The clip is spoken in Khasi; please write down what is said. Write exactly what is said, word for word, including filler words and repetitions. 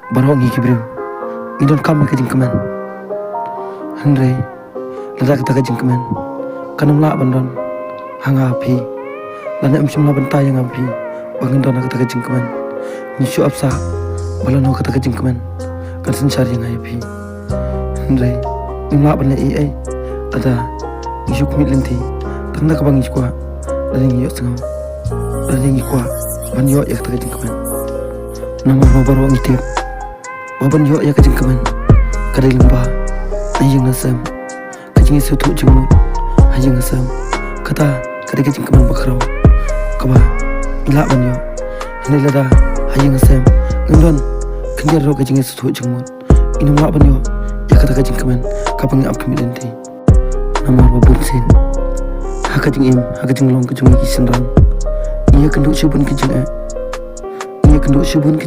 Baroh ngi ki briew ngi donkam ïa ka jingkmen. Hynrei lada kata ka jingkmen kan ym lah ban don ha nga ha phi, lane ym shym lah ban tai ïa nga ha phi ba ngin don ha kata ka jingkmen, ngi shu ap sah ba lano kata ka jingkmen kan synshar ïa nga ïa phi. Hynrei ngim lah ban leh ei ei lada ngi shu khmih lynti tang da kaba ngi kwah, lada ngi ïohsngew, lada ngi kwah ban ïoh ïa kata ka jingkmen. Namar ba baroh ngi tip ba ban ïoh ïa ka jingkmen ka dei lyngba ha ïing ha sem, ka jingïasngewthuh jingmut ha ïing ha sem. Kata ka dei ka jingkmen bakhraw kaba ngi lah ban ïoh. Hynrei lada ha ïing ha sem ngim don khyndiat ruh ka jingïasngewthuh jingmut, ngin ym lah ban ïoh ïa kata ka jingkmen kaba ngi ap khmih lynti. Namar ba bunsien ha ka jingim, ha ka jinglong ka jong ngi ki shynrang, ngi ïakynduh shibun ki jingeh, ngi ïakynduh shibun ki